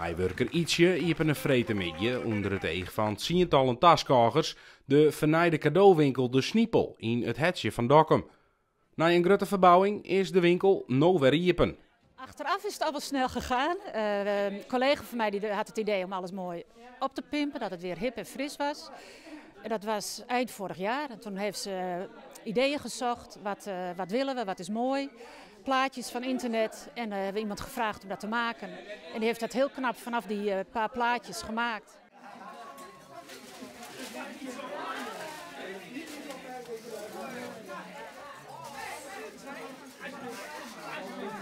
Meiwurker Ytsje iepene freedtemiddei ûnder it each fan tsientallen taskôgers de fernijde kadowinkel De Snipel yn it hertsje fan Dokkum. Nei in grutte ferbouwing is de winkel no wer iepen. Achteraf is het al wel snel gegaan. Een collega van mij die had het idee om alles mooi op te pimpen, dat het weer hip en fris was. En dat was eind vorig jaar. En toen heeft ze ideeën gezocht. Wat willen we, wat is mooi? Plaatjes van internet en hebben we iemand gevraagd om dat te maken. En die heeft dat heel knap vanaf die paar plaatjes gemaakt.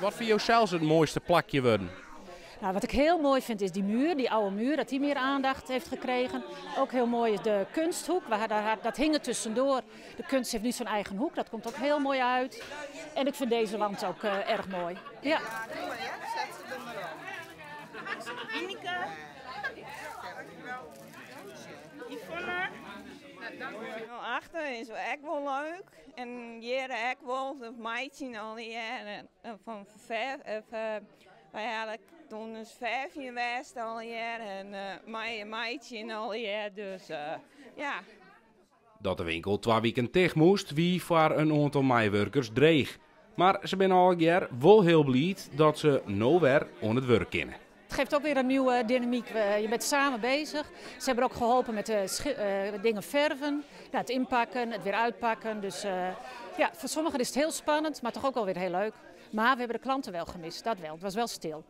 Wat foar jo sels it moaiste plakje wurden? Nou, wat ik heel mooi vind is die muur, die oude muur, dat die meer aandacht heeft gekregen. Ook heel mooi is de kunsthoek, dat hing er tussendoor. De kunst heeft nu zijn eigen hoek, dat komt ook heel mooi uit. En ik vind deze wand ook erg mooi. Ja. Ineke. Yvonne. Nou, achter is ek wol leuk. En hjir ek wol, de meitsjen al die jaren. En fan verf, of wy ha toen is 15 west al jaar en mei meitsjen al jaar, dus ja. Dat de winkel 2 wiken ticht moest, wie foar in oantal meiwurkers dreech. Mar se binne allegear wol hiel bliid dat se no wer oan it wurk kinne. Het geeft ook weer een nieuwe dynamiek. Je bent samen bezig. Ze hebben ook geholpen met de dingen verven, het inpakken, het weer uitpakken. Dus voor sommigen is het heel spannend, maar toch ook alweer heel leuk. Maar we hebben de klanten wel gemist, dat wel. Het was wel stil.